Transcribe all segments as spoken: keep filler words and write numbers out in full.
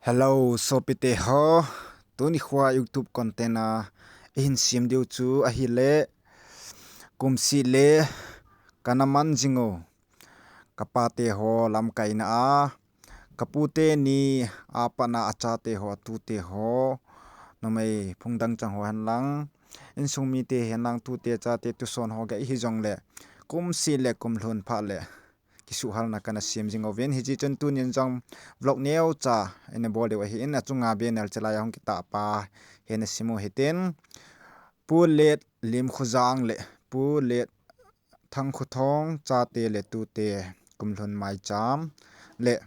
Hello, sopite ho. Tuni khoa YouTube content a ihin sem diu chu ahile, kumseh le kana man jing u, kapate ho lamkaina a, kapute ni a pat a achate ho, atute ho, numei phung dang chang ho henlang, insung mite henlang, tute chate tuson ho ga ihi jongle, kumseh le kumlhun phat le kisuhhalna kana sem jing uvin, hiche chun tunin jong vlog neocha ina bol diu ahin, achunga banner chelai a hung kitahpa hi nasim u hitin, Pu Let Limkhojang le Pu Let Thangkhothong chate le tute kumlhun maicham le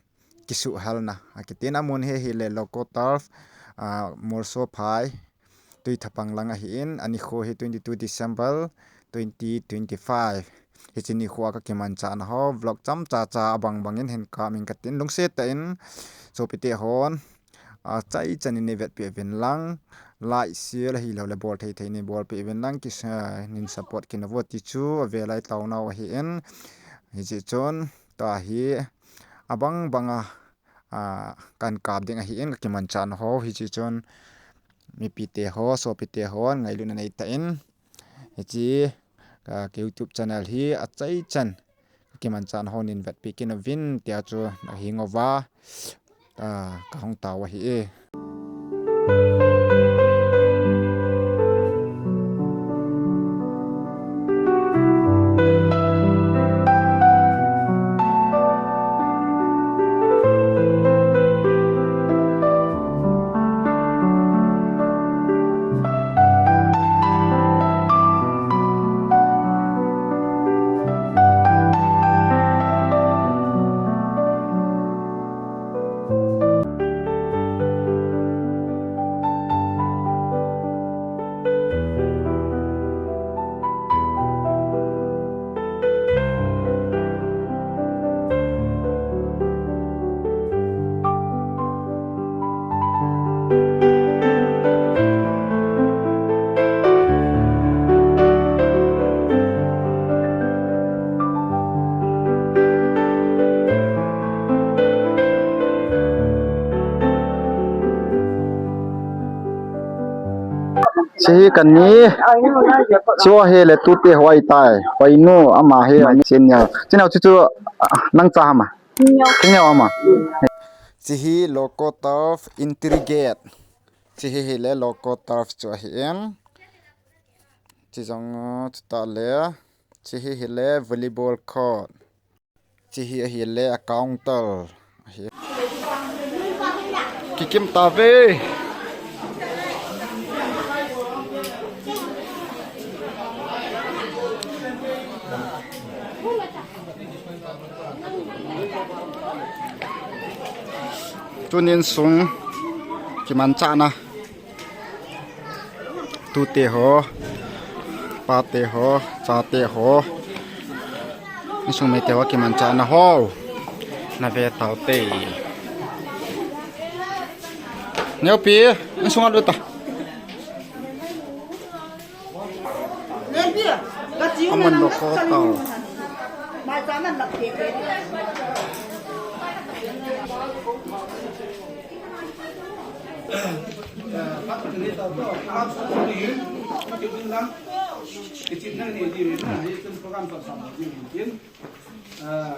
kisuhhalna akitin, amun hi ahile Local Turf, ah, Molsophai, Tuithapang lang ahin, anikho hi twenty-two December twenty twenty-five. Hiche nikho a kakimanchahna ho vlog chomcha cha abang bangin hin kap inge katin, lungset tah in sopite hon achaichan in neivetpeh uvin lang, like, share ahiloule bol thei thei neibolpeh uvin lang, kis-, ah, nin support kit un ti chu avel a itaona u ahin. Hiche chun tua hi abang banga, ah, kan kap ding ahin, kakimanchahna ho hiche chun mipite ho, sopite hon ngailutna neitah in, hiche ka, ka YouTube channel hi achaichan kakimanchahna ho nin vetpeh kit uvin tia chu naheng uva, ah, kahung tao u ahi e. Hiche hi kani, hiche hi le tute ho ahitai. Hoinu, ama hi, Chineo. Chineo chu chu, ah, nang cha ham a? Chineo. Chineo ham a? Hiche hi Local Turf entry gate. Hiche hi ahile Local Turf chu ahin. Hiche jong, uh, chutah le. Hiche hi ahile volleyball court. Hiche hi ahile a counter. Ahi. Kikim tave. Tunin sung kimanchahna. Tute ho, pate ho, chate ho, insung mite ho kimanchahna ho nave taute. Neopi, insung a lut ta. Aman lo ko tao.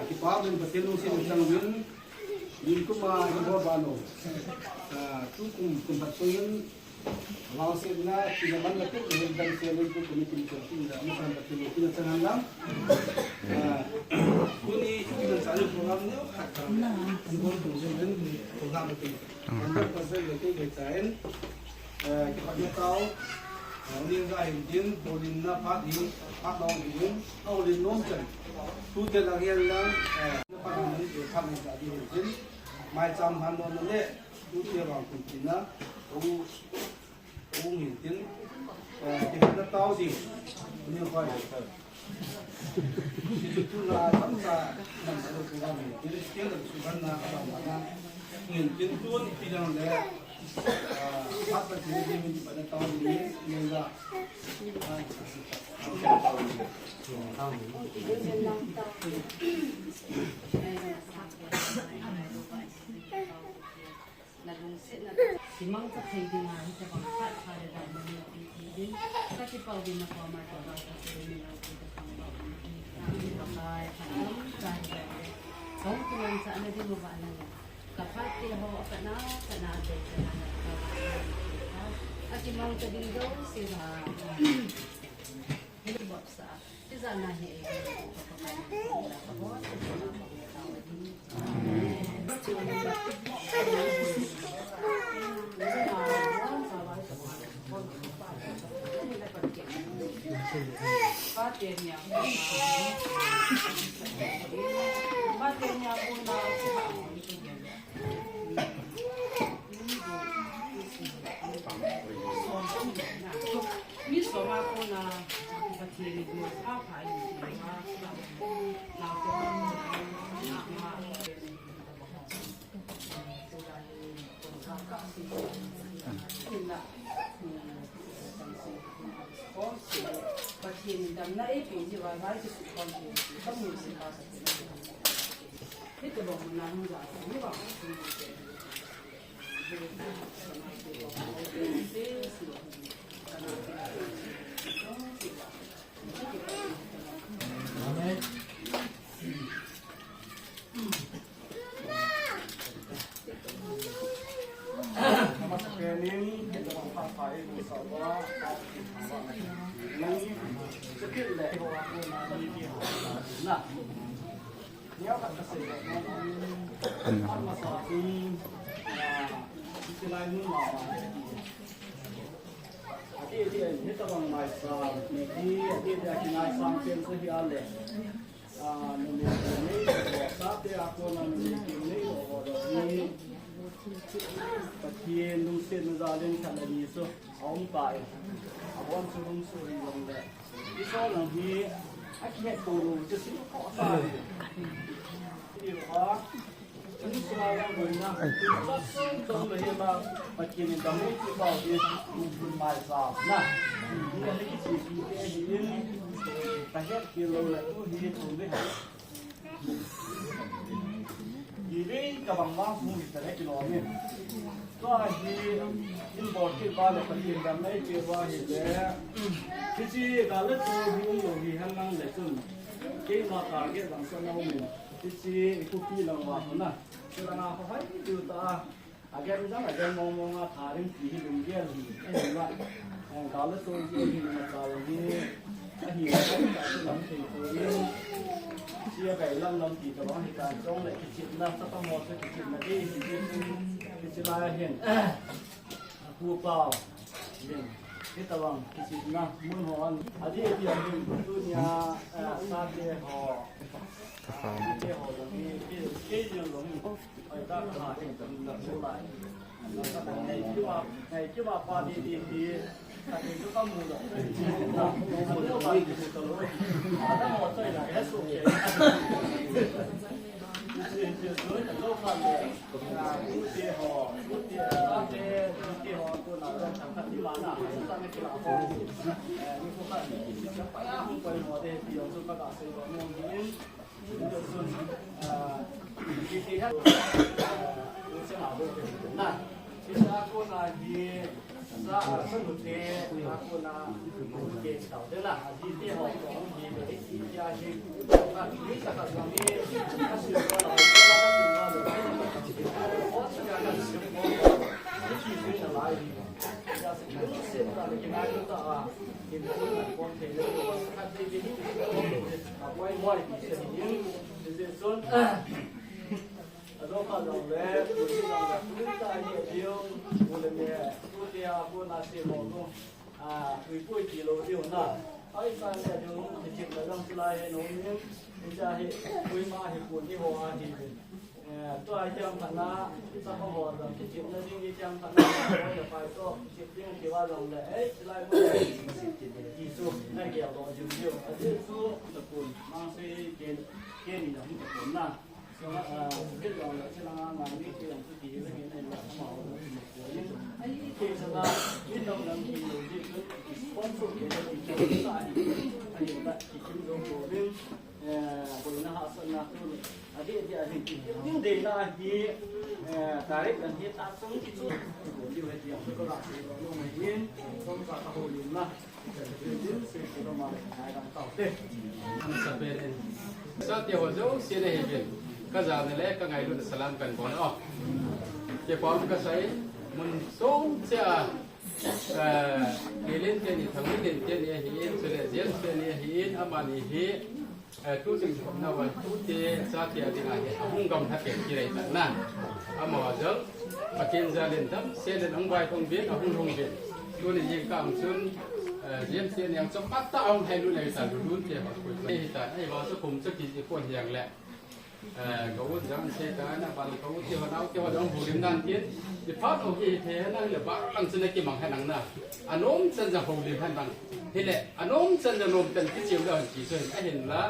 Kipa uvin Pathen lungset in chang uvin, nikum a hin bol bal u. Ah, tukum, kum khat sung in, vangsetna, tina manna tukum hin dang sel in, tukum in kum khat sung in, amasan Pathen lungset in chang hen lang. Ah, tuni, tina chang in program neo khat khat. Kum kum sung in, program tu. Kum khat sung in, tu khat sung in. Eh, kipatna tao, eh, ning ga hin tin, holinna phat hin, phat long hin, holinnom chan. Tute lang hin lang, eh, phat long hin, eh, phat long hin tin. Maicham han long le, tute vang kun tin na, u, u hin tin, eh, kipatna tao ding, ning ga hin. Kimangcha thei dinga hitobang phat pha le dam mani pi pi din. Ka kipau din na koma tobang ka pe ni lo ki ta khang ba. Ka pi ba kai ka dam kai ba. Kong kimangcha na din mo ba na. Ka phat te ho ka na ka na de ka na ka. Ka kimangcha din do se ba. Hello, Bapsa. Tijana hi ei. Mi soma kona Pathen in pha pha in ti ma, na ko ma ma. Pathen in damna eipe ji va vai ki su kon ti, ka mu si pa sa ti. Ni to bong na hung ja, ni ba. Ati, ati, hitabang maisam, ati, ati, ati, aki maisam pen sa hi ale. Ah, numei nei, sa te a kona numei nei, o, o, ni. Pathen lungsetna jal in khat le ni chu a um tai. A bon chu lungsuh hi jong le. Isol lang hi, a kihet to lo, chu si ko sa. Ti ba. Tua hi, in bol kit ba le Pathen dam nei pe ba hi le. Hichi ga le to hi um lo hi han lang le chun. Keima target lang sa na um in. Hichi i kupi lang wa na. Sila nga ko hai diu ta. Again, jang again, mong mong a tharing ti hi lunggel hi, eh, hi va. Eh, ka le so hi, hi na cha hi, a hi, ka chu lam thei ko hi. Sia kai lam lam ti ka bang hi ka chong le kichit na, sa pa mo sa kichit na, eh, hi, hi, hi, hi, hi, la hin. Pu pau. Hin. Hi ta bang, kichit na, mun ho an. A di, a di, a di, tu nia, eh, sa te ho. Sa te ho, lo hi, hi, hi, lo hi. Ajo kha jong le, tu ti jong le, tu ta ni diu, tu le me, tu ti a, tu na se mo tu. A, tu pu ti lo diu na. Ai sa le diu, ti ti la jong sila he no ni. Ni sa he, tu ma he pu ni ho a he. Eh, tu ai tiang pa na, sa ko ho jong ti ti na ding ni tiang pa na, ko le pa to, ti ti ti wa jong le. Ei, sila mo. Ti su, na ke lo diu diu. A ti su, ta pu, ma se ke, ke ni jong ta pu na. Eh, direct dan hi ta chung ki chu. Ko diu he diu ko la ko lo mai hin. Kom sa ka ho yin na. Din se ko lo ma le ngai dan ta te. An sa pe den. Sa te ho jo se le he bin. Ka ja ne le ka ngai lu salam kan bon o. Ke pom ka sai mun song cha. Eh, Lelen teni, Thangmilen teni ahin, chule James teni ahin, amani hi, eh, tu ding khopna uva, tute, chate a dinga hi, ahung gamlha pen kilei tan na. Amaho jong, Pathen jalin damsel in ahung vaihom uvin, ahung lhung uvin. Tuni jingkah chun, eh, James teni jong chomkhat tah ahung hailut lei tan, Lulun te ho. Hiti tan, ahivang chu kum chu kiti pon hiang le. Eh, ka u jong sei ta na, ban ka u te ho nau te ho jong houlim nan tin. I phat u hi the nang le ba kan chu na kimang he nang na. Anom chan jong houlim he nang. Hile, anom chan jong nom tan kicheu le hon kicheu hin ahin la.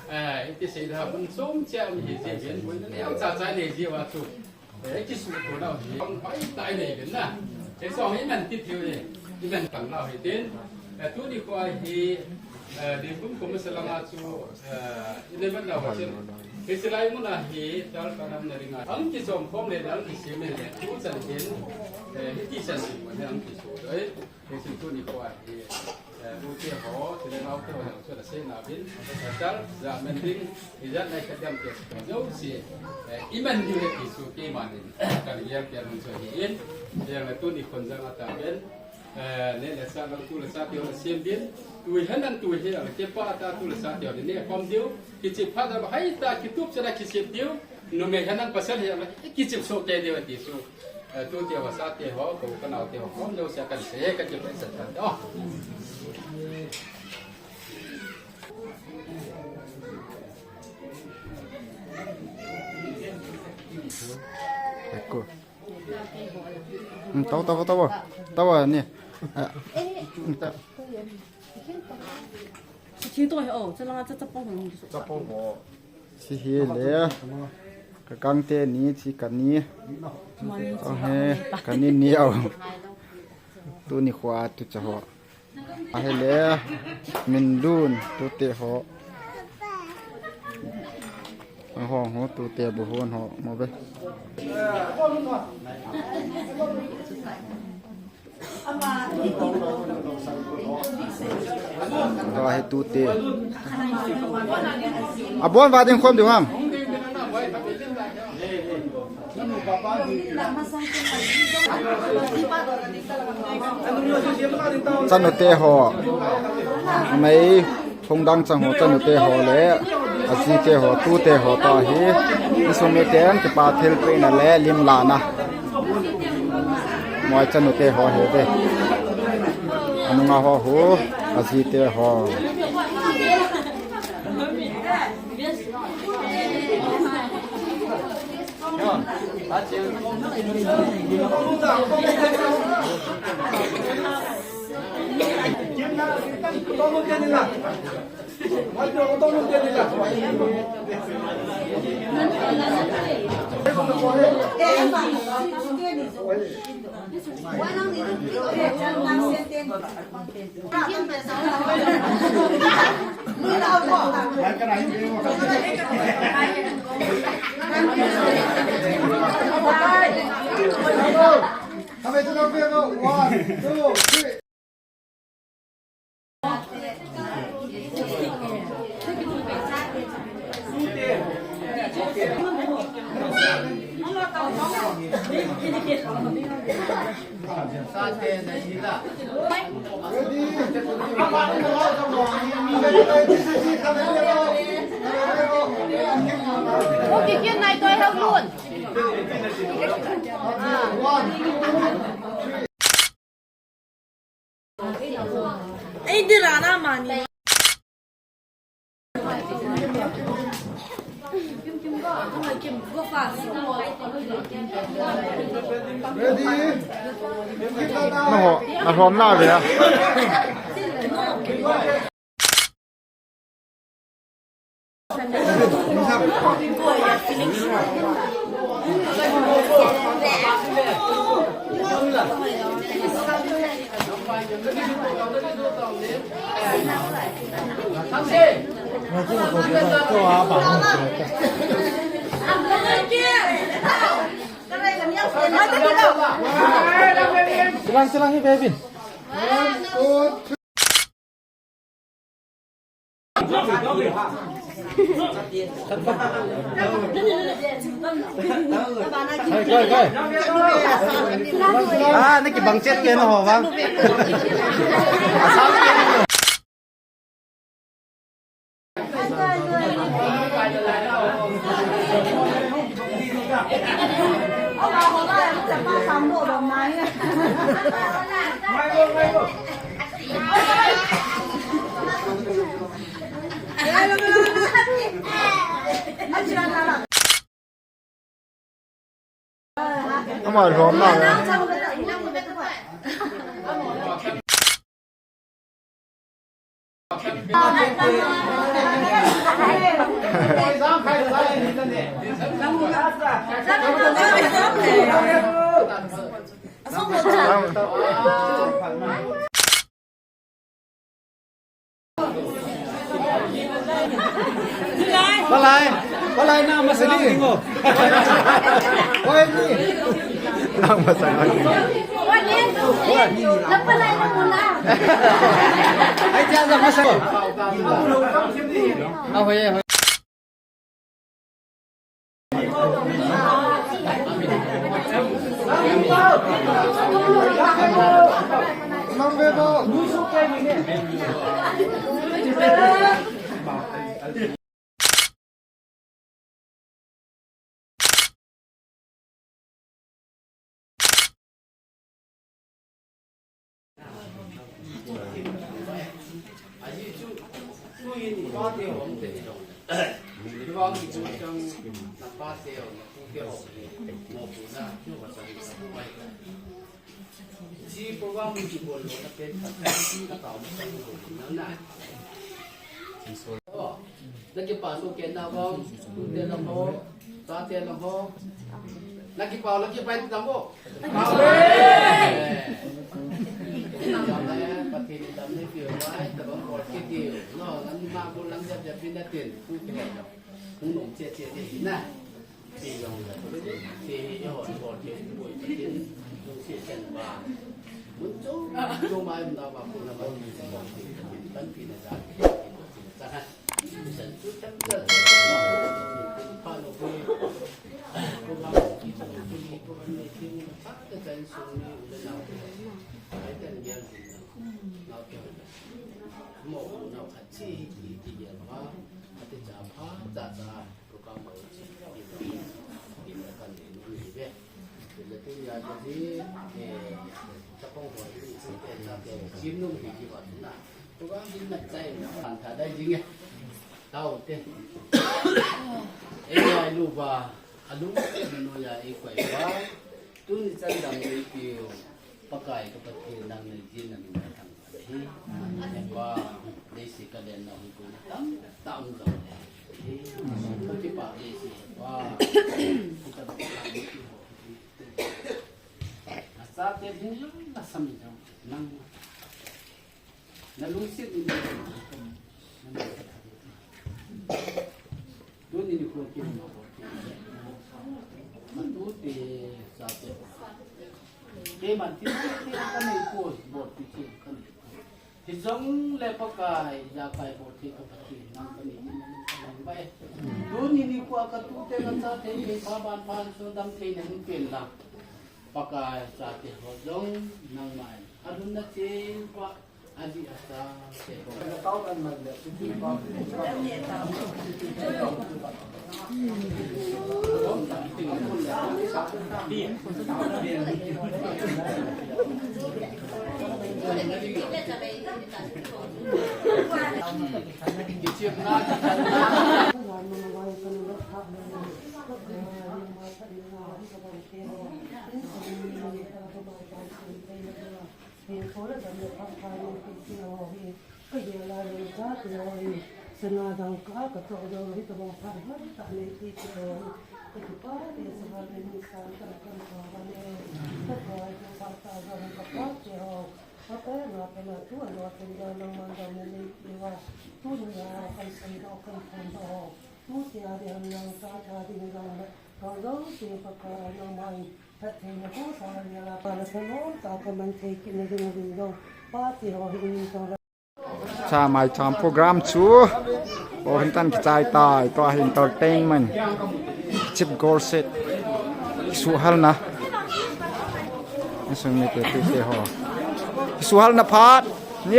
Eh, iti sei da bun som che am hi je gen bun ne am cha cha ne je wa chu. Eh, kisu ko nau hi. Pai tai ne gen na. Sei so hi man ti thiu ne. I man tang nau hi tin. Eh, tuni kho hi, eh, Dinkum ko masalam a chu, eh, i le man nau chin. Hiche lai mun a hi, tal kanam na ringa. Ang kichom khom le, ang kisem le, tu chan hin, eh, hiti chan hin, mun hin ang kisu doi. Hiche tuni kho hi, eh, u te ho, chule nau te ho, chu da sei na bin. Tal, ja men ding, i jat nai ka jam ke. Jouse, eh, i man diu le kisu keiman in. Kan yel ke mun chu hi in. Yel tuni khon jang a ta ben. Eh, ne le sa, tu le sa, teu le sem din. Tu hi nan tu hi, le ke pa ta tu le sa, teu ne pom diu. Kichep pha da hai ta kitup cha da kichep diu. Numei hi nan pasal hi, le kichep so ke diu ti su. Eh, tu teu sa te ho, ko ka nau te ho, kom diu sa kan se, ka chep sa ta. Oh. Eko. Hmm, tao, tao, tao. Tao ni. Ah, hmm, tao. Chapang ho. Chi hi le. Ka kang teni, chi kani. Mani. Oh, he, kani ni au. Tuni kho a tu cha ho. Ahile, Minlun, tute ho. Ang ho, ho, tute bu hon ho, mo be. Tua hi tute. Abon va ding khom diu ham. Chanu te ho, mei phung dang chang ho chanu te ho le, aji te ho, tu te ho ta hi, insung miten kipa thilpeh na le lim lana. Moi chanu te ho hi ve. Anunga ho hu, aji te ho. One, two, three. Ei, dirana mani. Ready? Na ho, na hom na ve a. Silang, silang hi, Bebin. Kai, kai, kai. Ah, nakibang chet kei na ho vang. Asam kei na. Ama lhom na. Palai, palai na masali ngo. Oi ni. Na masali. Ai, dia na masali. Ah, hoi, hoi. Chi program ki bol lo na pen ka ka ka ta mo sa ko na na. Oh, na kipa so ke na ko, tu te na ko, ta te na ko. Na kipa, na kipa ta mo. Pathen in damna piu, ai, tabang bol kit diu. No, nang ma bol lang jap jap in na tin. Hung nom che che ni na. Ti jong le. Ti hi ho bol kit, bol kit. Lungset chen ba. Mun chu, chu mai na ba ko na ba. Kan pi na ja. Sa ha. San chu tam ta. Pa lo ko. Ko ba ko ki ko ni ko ni ki. Sa ta chen su ni u le na. Ai tan gel ni na. Na ke. Mo na ka chi ki ki ya ba. Ati cha pha cha cha. Program ho chi ki ki kan ni ni ve. Le tu ya ji, eh, ta kong ho ni chi te cha te. Sim nu ni ki ba na. Program din na chai na. Kan ta dai jing e. Tao te. E ya lu ba. Alung no ya e koi ba. Tuni chan dam ni ki. Pakai ka Pathen nang nei jin na min ka thang hi. Nei pa, nei si ka len na hung ko tam tam jong le. Hi. Ka kipa nei si pa. Kita ba ka ni ki ho. Asa te hin jong na sam jong nang. Na lungset ni. Tuni nikho kin mo bol ti. Matu te sa te. Keiman ti te ka nei ko bol ti te ka nei. Hijong le Pakai, jakai bol ti ka Pathen nang ka nei ti nang ka nei bai. Tuni nikho ka tu te ka cha te kei pa ban pan so dam thei na hin pen la. Pakai cha te ho jong nang mai. Alun na che pa. Hinkho le gam le phat pha neipe ti ho hi, ka gel a lou chate ho hi, sana dangka ka toh jou hi, tabang phat hoi tah neipe ti ho hi, ka kipah te sa le ni san ka kan ka ba le, ka koi ka phat ta jong ka phat te ho, ka pe na pe na tu a lo ten da nangman dam le neipe va, tuni a kan san do kan phon do ho, tu tia di ham nang sa ta di ni dang le, ka jou te pa ka nangman Cha mai cham program chu o hin tan kichai tai, tua hi entertainment. Chip Gorset. Suhalna. Asung mi te te ho. Suhalna phat. Ni.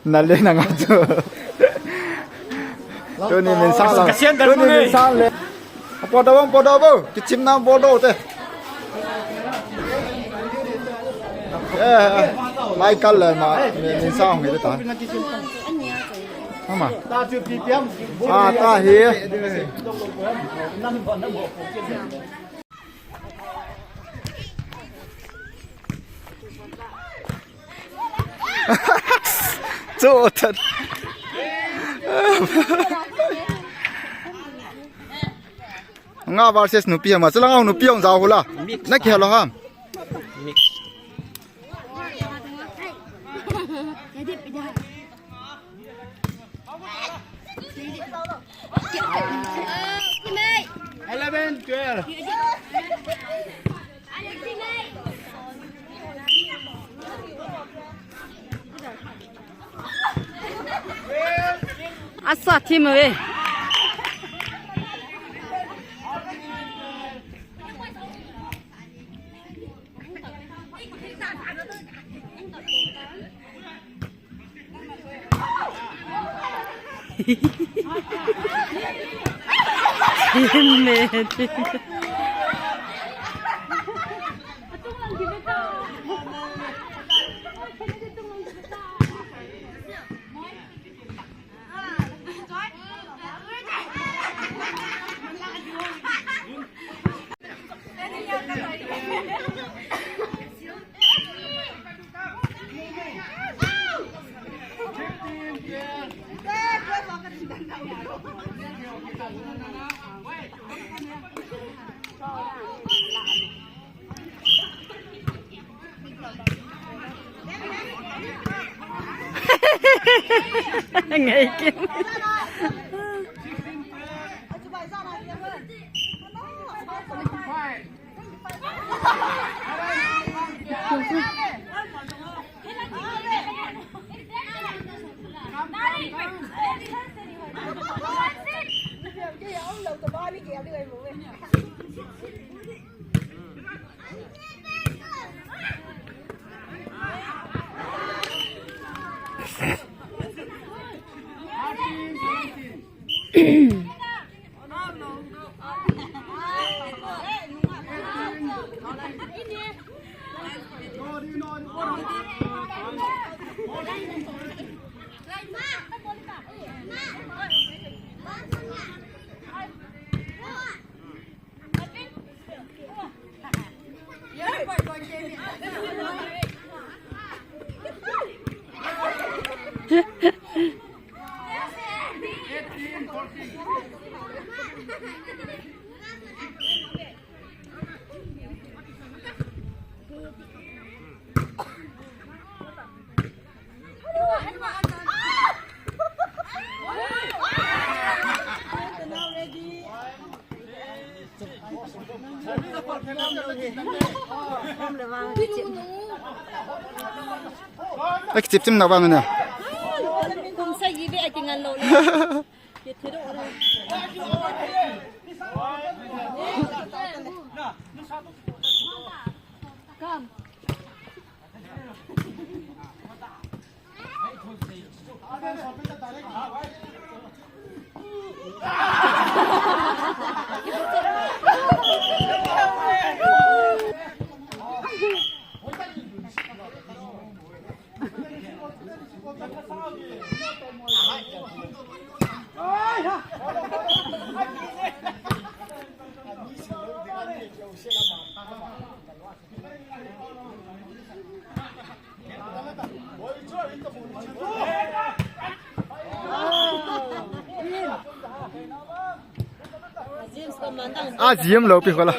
Na le na nga chu. Tuni min sa la. Tuni min sa le. Podoh, podoh, kichim na podoh te. Eh, mai kal le ma, min sa hong te ta. Mama. Ah, ta hi. Chu that. Nga versus nupi hama, chulanga nupi hong jao hula. Mix. Na kihelo ham? Mix. Eleven, twelve. Asa, team away. Team mate. Ngai kin. Ai, kichip chim na vang na. Kum sa yi be ai kingan lo le. Ye thi do. Come. A jim lo pi khola.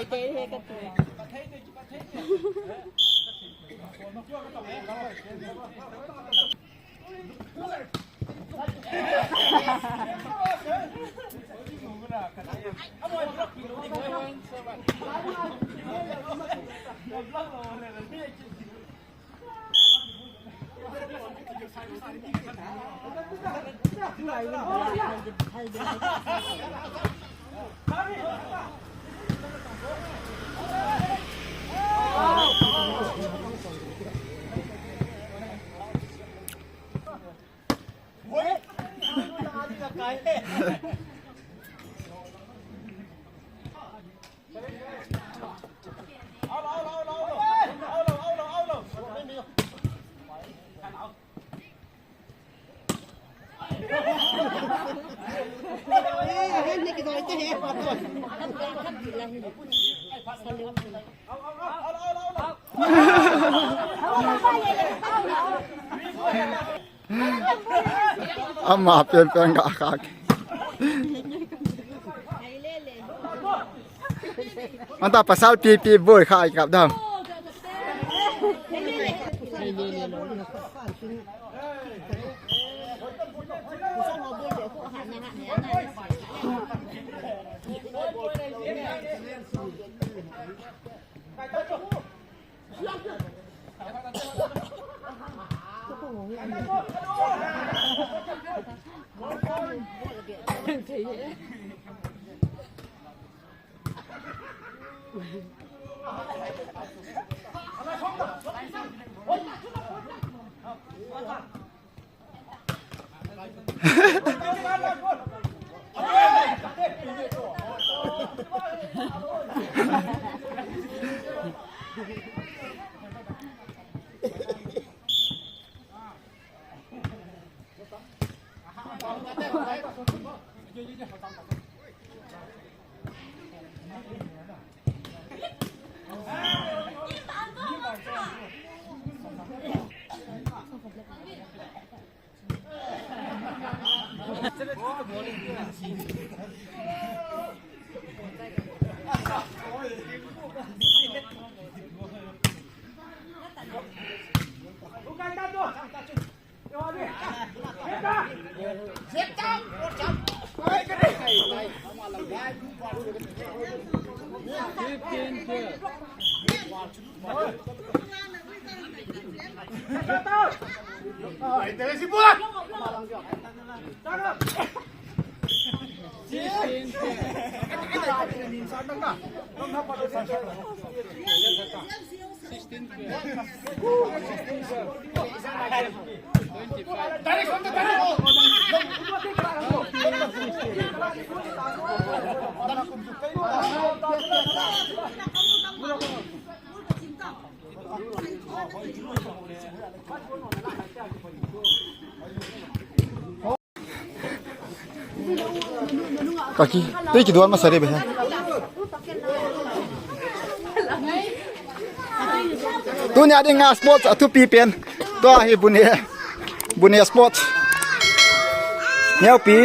Ama pen pen ga kha. Anta pasal pi pi boi kha kap dam. Kaki, tui kiduan masa re be ha. Tunia dinga sports athupi pen. Tua hi bu ne. Bu ne sports. Neopi.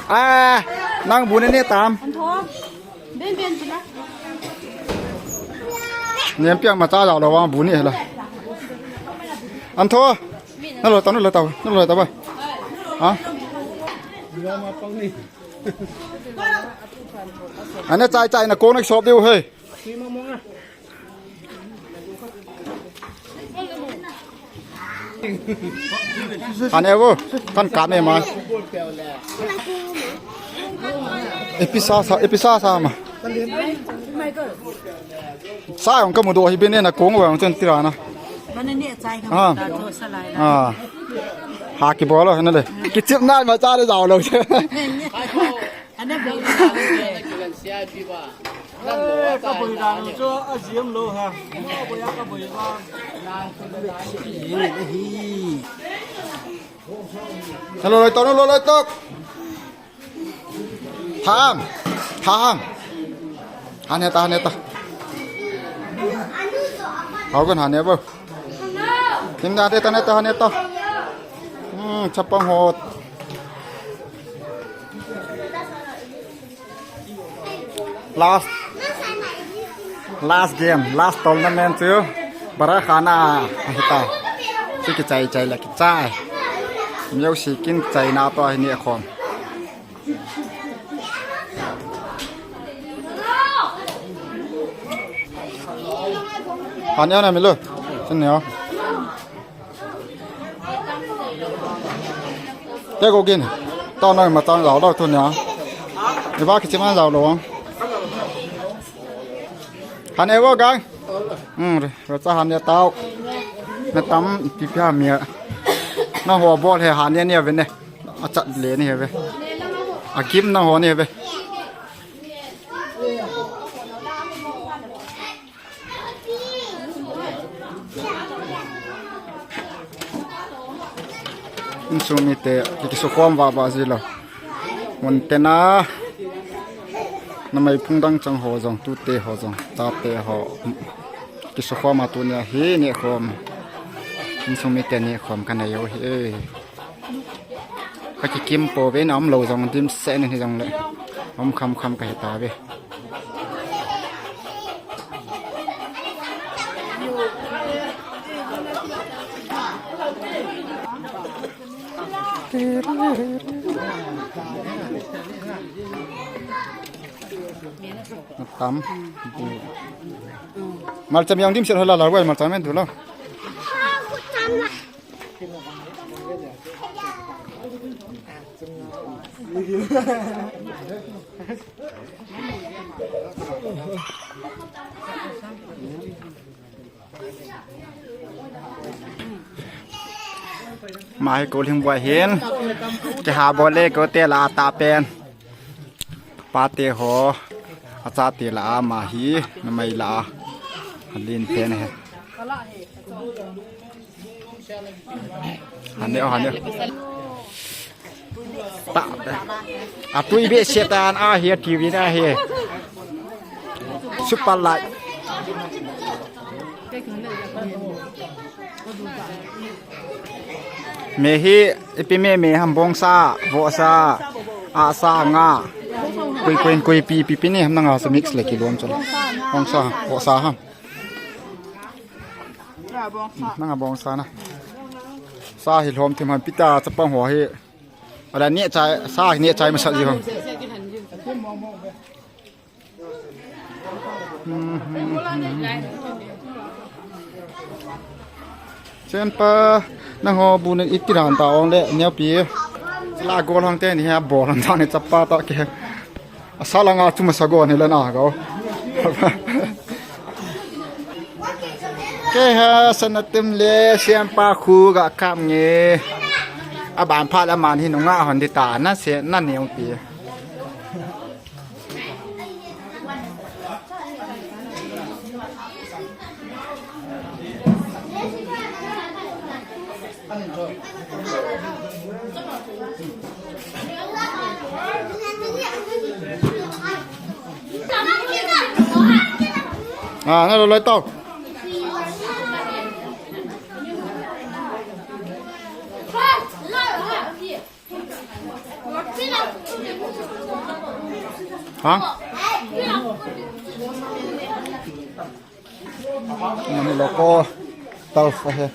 Ah, nang bu ne ne tam. An tho. Ben ben chu na. Nempiang macha jao lou vang bu ne la. An tho. Na lo tau, na lo tau, na lo tau ba. Ha? Ane chai chai na kong na sop diu he. Ane vo, kan kan ne ma. Epi sa sa, epi sa sa ma. Sa jong kamu doh hi bene na kong vang chen tirana. Mana ni chai ka Ah. ta to sa lai la. Ah. Ha kibol lo na le. Kichep na ma cha le jao lo. Ana be. Eh, ka boi dan chu a jiem lou ha. Ka boi a ka boi ba. Hello, loi tok, hello, loi tok. Tham, tham. Hane ta, hane ta. Hau kan hane bo. Kim da de ta ne ta hane ta. Hmm, chapang hot. Last, last game, last tournament chu. Bara khana hita. Chu kichai chai la kichai. Music in chai na to hi ni khom. Hania na milo. Sin neo. Te ko gin. Tao na ma tao lao lao tu nia. Ni ba ki chi man lao lo. Hania wo gang. Hmm, ro cha hania tao. Na tam pi pi ha mi. Na ho bol he hania ni ve ne. A chat le ni he ve. A kim na ho ni he ve. Insung mite ki, kisukhom vava ji lo. Mun tena. Namai phung dang chang ho jong, tute ho jong, tate ho. Kisukhom a tunia hi nehkhom. Insung mite nehkhom ka nei u hi. Ka kikim pouve, na um lou jong dimset in hijongle um kham kham ka hi tauve. Tam. Malcham jong dimset ho la la, malcham men tu lo. Ama hi Kolhing boi hin. Kiha bol le ko te la ta pen. Pate ho. Achate la ama hi. Namai la. Alin pen he. Hane, hane. Ta. Atui be setan a hi T V na hi. Super light. Me hi ipi me me ham bongsa, vohsa, asa nga. Koi koi koi pi pi pi ni ham nanga sa mix le kilom chol. Bongsa, vohsa ham. Nanga bongsa na. Sa hi lhom thim han pita chapang ho hi. Ala ni chai, sa ni chai masa ji ho. Chenpa, nangho bu ni iti ran ta ong le, neo pi. La go lang te ni ha bol lang ta ni chapa ta ke. Asa langa chu masa go ni le na go. Ke ha sanatim le siampa khu ga kam nge. Aban pha la man hi nunga hon di ta na se na neo pi. Ah, na lo lai tau. Ha? Mani loko tau fa he.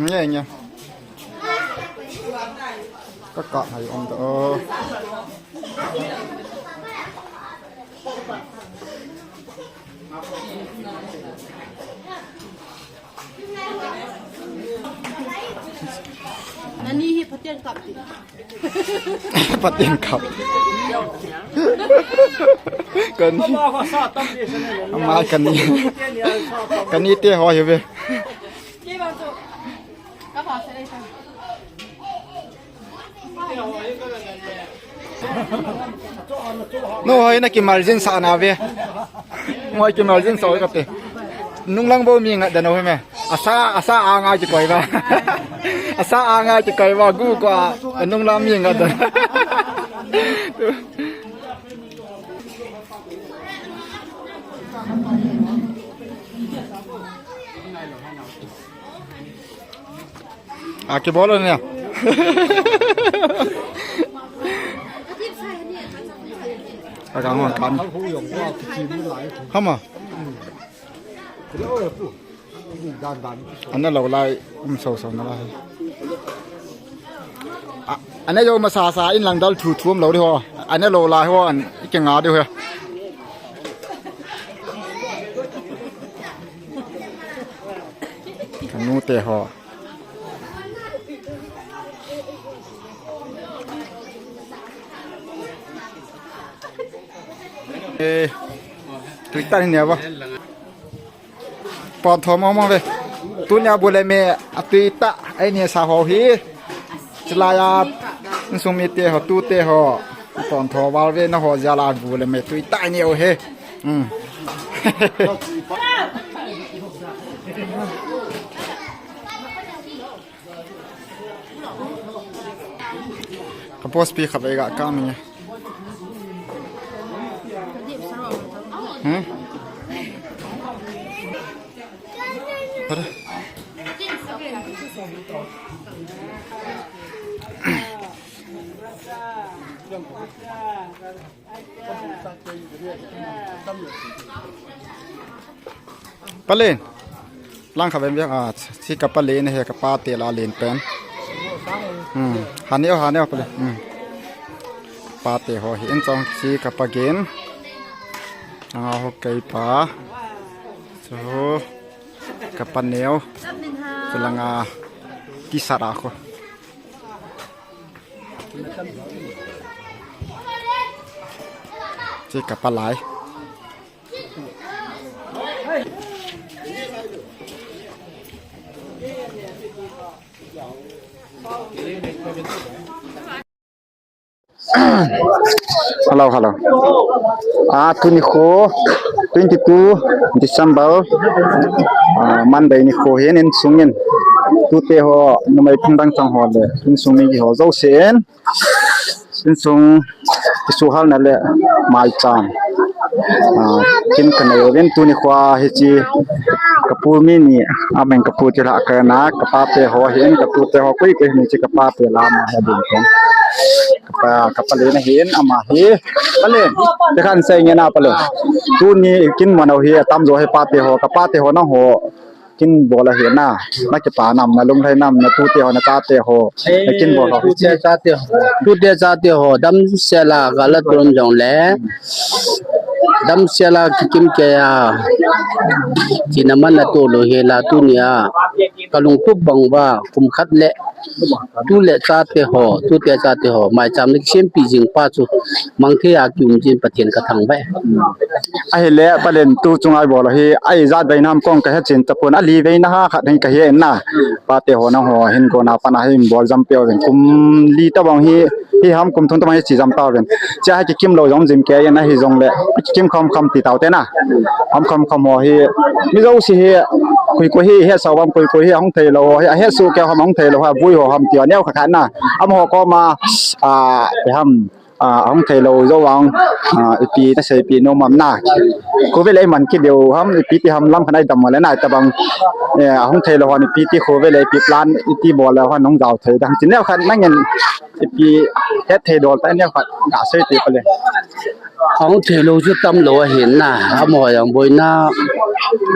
Nye, nye. Ka ka hai om ta. Oh. Nani hi pateng kap ti. Pateng kap. Kani. Ama kani. Kani te ho hi ve. No hoi na ki margin sa na ve. Ngoi ki margin sa ka te. Nunglang bo mi ngat da no he me. Asa, asa a ngai ki koi ba. Asa a ngai ki koi ba gu ko a nunglang mi ngat da. A kibol ne. Ka hon kan. Hama. Ana lo lai, um, so so na lai. A, ana jo masa sa in lang dal thu thum lo di ho. Ana lo lai ho an i ke nga di ho. Ka nu te ho. Eh, tui tah ni ba. Pon thom mo mo ve. Tunia bu le me a tui tah ai ni sa ho hi. Chilai a insung mi te ho, tu te ho. Pon tho val ve na ho jia la bu le me tui tah ni o he. Hmm. Ka post pi khat vei ga ka mi. Hmm? Para. Palen. Lang kha vem vem a, si ka palen he ka pa te la len pen. Hmm. Haneo, haneo palen. Hmm. Pa te ho hi in chong si ka pa gen. Anga ho kei pa. So ka pa neo. So langa kisara ko. Si ka pa lai. Hello, hello. Ah, tuni kho, twenty-two December, ah, Monday ni kho hin insung in. Tute ho, numei phung dang chang ho le, insung mi ho jouse in. Insung kisuhal na le maicham. Ah, kin ka nei uvin tuni kho hi chi ka pu mi ni amen ka pu ti la ka na ka pa te ho hin ka pu te ho kui kui ni chi ka pa te la ma he ding ken. Ka pa, ka pa le na hin ama hi. Pa le, te kan sei nge na pa le. Tuni kin manau hi tam jo he pa te ho, ka pa te ho na ho. Kin bol ahi na, na kipa nam, na lunglhai nam, na tute ho, na chate ho, na kin bol ho. Tute chate ho, tute chate ho, damsel a ka la tun jong le, damsel a kikim kei a, tina man na tu lo hi la tunia, ka lungtup bang uva, kum khat le, tu le chate ho, tute chate ho, maicham na kisempi jing pa chu, mang thei a kium jin Pathen ka thangvah e. Ahile, palen tu chunga i bol hi, a ijat vei nam kong ka he chin tapon, ali vei na ha khat hin ka he na. Pa te ho na ho, hin ko na pa na hin bol jam pe uvin. Kum li tabang hi, hi ham kum thum tabang hi chi jam ta uvin. Chia hi kikim lo jong jim kei na hi jong le, kikim kham kham ti tau te na. Ham kham kham ho hi, mi jouse hi, koi koi hi, he sao bam koi koi hi, hung thei lo ho hi, a he su kei ham hung thei lo ha, vui ho ham ti a neo kha kha na. Am ho ko ma, a, ham, a, hung thei lo jo vang, a, ipi na sei pi no mam na. Ko ve le man ki deu ham, ipi ti ham lam khan ai dam le na tabang. E, hung thei lo han ipi ti ko ve le ipi plan iti bol le han hung dau thei dang. Chin neo khan nangin ipi het thei dol ta neo khan ka sei ti pale. Hung thei lo chu tam lo ahin na, amo yang boina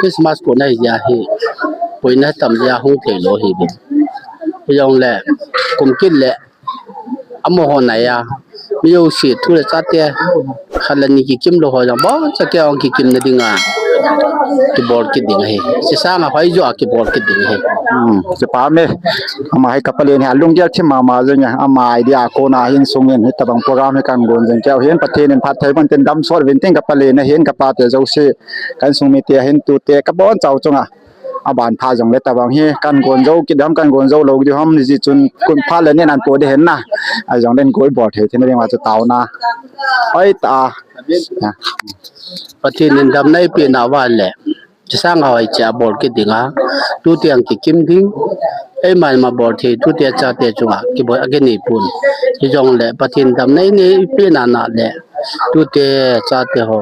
Christmas ko na ya hi. Boina tam ya hung thei lo hi bi. Yong le, kum kit le, Amaho nai a, mi jouse thu le chate, khat le ni kikim lou ho jong, boncha kei jong kikim na dinga, kibol kit ding ahi. Chusanga hoi jo a kibol kit ding ahi. Hmm, kipa me. Ama hi ka palen hi, alunggel thim mama jeng e, ama idea a kona hin sungin, hitabang program hi kan gon jeng keu hin, Pathen in phatthei boh in tin dam sot uvin tin ka palen ahin, ka pate jouse, ka insung mite ahin tute, ka boncha u chunga. Aban pha jong le tabang hi, kan gon jou kit ding ham, kan gon jou lou kit ding ham, hijeh chun kun pha le nen an po ding hen na. Ahi jong len koi bol thei thei na ding ma chu taona. Hoi ta. Pathen in damna eipeh na uva le. Chusanga hoi cha bol kit ding a. Tutiang kikim ding. Eima ma bol thei, tute chate chunga. Kibol a kinei pon. Hijong le Pathen damna eipeh na na le. Tute chate ho,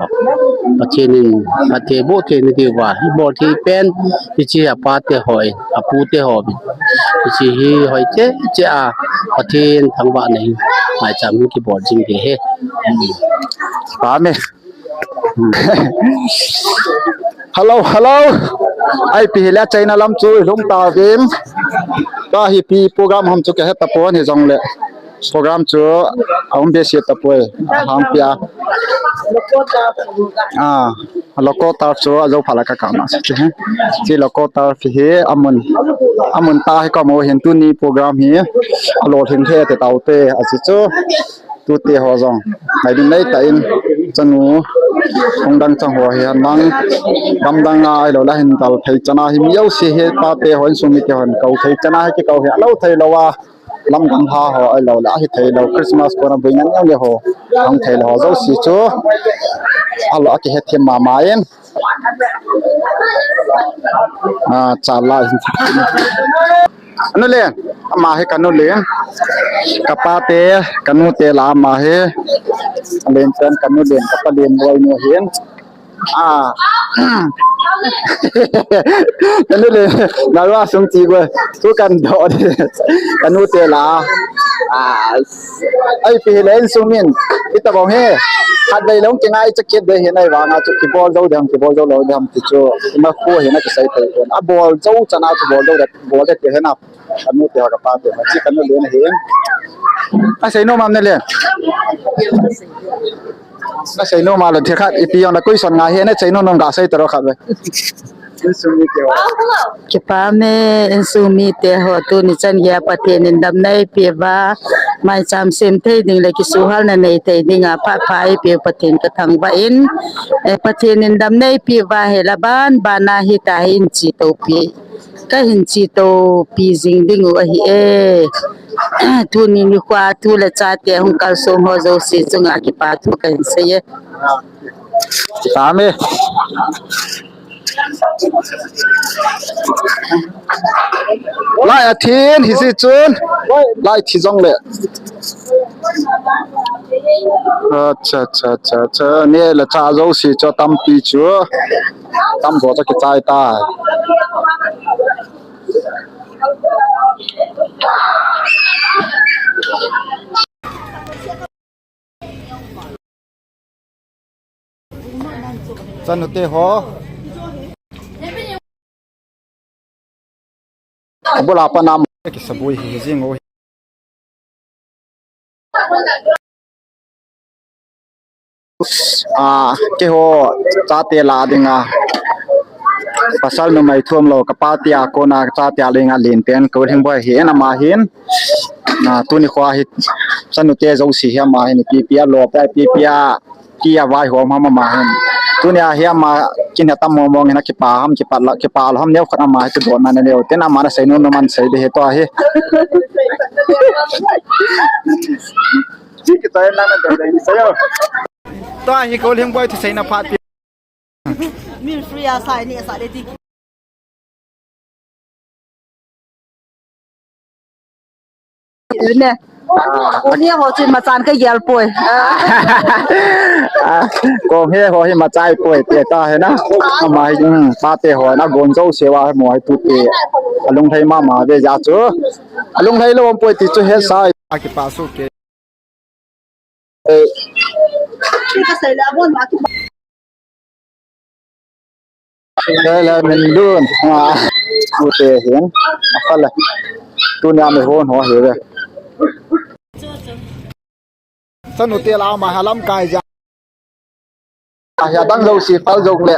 Pathen in phatthei boh thei nadiuva, ibol thei pen, hiche apate ho in, apute ho in, hiche hi hoi cheh cheh a, Pathen thangvahna in, maicham kibol jing ding ahi. Amen. Hello, hello. Ipi hile China lam chu lhung tauvin. Tua hi ipi program ham chu kahe tapon hijongle. Program chu aum behseh tapoi. Ahang pia. Ah, local turf chu ajou phat la kakap na. Hiche local turf hi amun, amun tah hi kamu hin tuni program hi alolhing thei te taute. Ahi chu. Tute ho jong. Ngai ding nei tah in, chanu, hung dang chang ho hi hen lang, gamdang a ahilou le ahin dal thei chan a hi mi jouse hi, pate ho, insung mite hon kou thei chan a hi kikou hi alou thei lou a, lamdang ha ho ahilou le ahi thei lou, Christmas kona buina neo neo ho, hung thei lou ho jouse chu, alou a kihet them mama in. Ah, chalai. Anu le, ama hi kanu le. Kapa te, kanu te la ama hi. Len pen kanu le, kapa len loi nu hin. Ah. Kanu le, nalwa sung ti go. Tu kan do de. Kanu te la. Ah. Ipi hile insung min, itabang hi, khatvei lou kingai cha kit de hi nai vanga chu kibol jou dem, kibol jou lou dem ti chu, ima khu hi na kisei thei pon. Abol jou chan a chu bol jou de, bol de ti hi na, kanu te ho kapa te ho, chi kanu le na hi. Asei nom am ne le. Asei nom a lou thei khat, ipi jong na question ngai hi na, sei nom nom ga sei taro khat ve. Insung mite ho. Kipa me, insung mite ho, tuni chan geiya Pathen in damna eipeh uva, maicham sem thei ding le kisuhhalna nei thei dinga phat pha eipeh u Pathen kathangvah in, eh, Pathen in damna eipeh uva, hila ban ban a hita hi hin chetopi, kahin chetopi jing ding u ahi e. Tuni nikho a tu le chate hung kalsong ho jouse chunga kipa thu kahin sei e. Kipa me. Lai athin hi si chun. Lai thi jong le. Acha, acha, acha, acha. Ne le cha jouse chu tampi chu. Tam jo cha kichai ta. Chanu te ho. Abul a pat nam kisabui hi jing u. Ah, keiho chate la dinga. Pasal numei thum lou, kapa tia kona chate a dinga len pen Kolhingboi hi en ama hin. Ah, tuni kho hi chanu te jouse hi ama hin ipi ipi a lop a, ipi ipi a, tia vaihom ham ama hin. Tuni a hi ama kin ha tam mong mong hin akipa ham, kipa la, kipa lou ham neo khat ama hi tu don na neo. Ten ama na sei nom nom man sei de hi to hi. Chi kitai na na dei sei o. Tua hi Kolhingboi thuseina phat pi. Min free a sai ni a sa de ti. Ne. Ko ni ho chi ma chan ka yel poi. Ah, ko he ho hi ma chai poi te ta he na. Ama hi, hmm, pate ho na gon jouse va mo hi tute. Alung lhai mama ve ja chu. Alung lhai lou poi ti chu he sai. Akipa su ke. Lele min dun. Ah, tute hin. Afala. Tunia mi hon ho hi ve. Chanu te la ma halam kai ja. Ahia dang jouse pal jong le.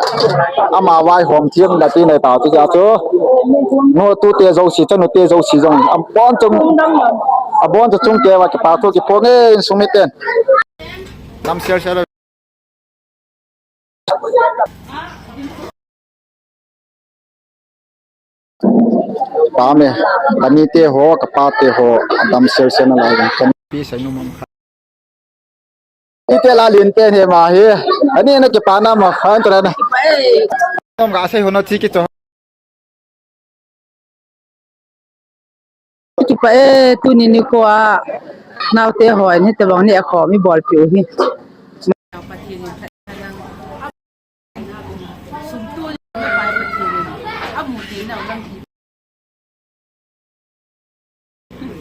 Ama vaihom thiam la ti nei ta ti ja chu. No tute jouse, chanu te jouse jong. Abon chung, abon chung te va kipa thu kiphong e insung miten. Lam share share. Pame, kani te ho, kapa te ho, adam sel sel na lai kan. Pi sai nu mam kha. Ite la lin pen he ma he. Ani na ke pa na ma khan tra na. Nom ga sai ho na thi ki to. Kipa e, tuni nikho a naote hon hitabang neh khom ibol piu hi.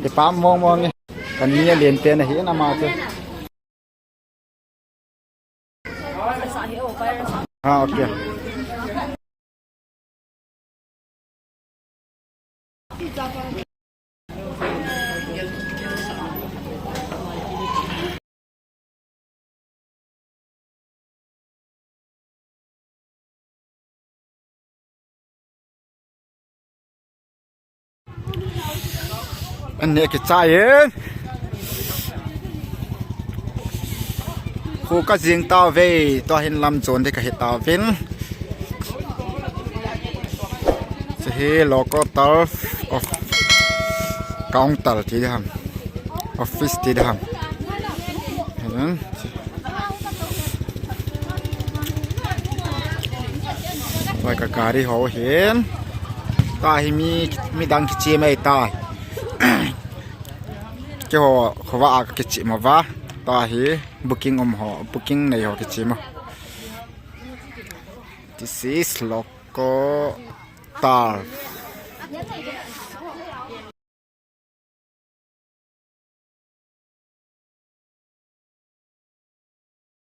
Ipam mong mong e. Kani a lien pen ahi na ma chu. Ah, okay. An ne kichai in. Khu ka jing tau ve, tua hin lam chon ding ka hi tau vin. Chu hi local turf of counter ti ding ham. Office ti ding ham. Hin. Vai ka gari ho hin. Tua hi mi, mi dang kichim e ta. Keiho, khovah a ka kichim uva. Tua hi booking um ho, booking nei ho kichim u. This is local turf.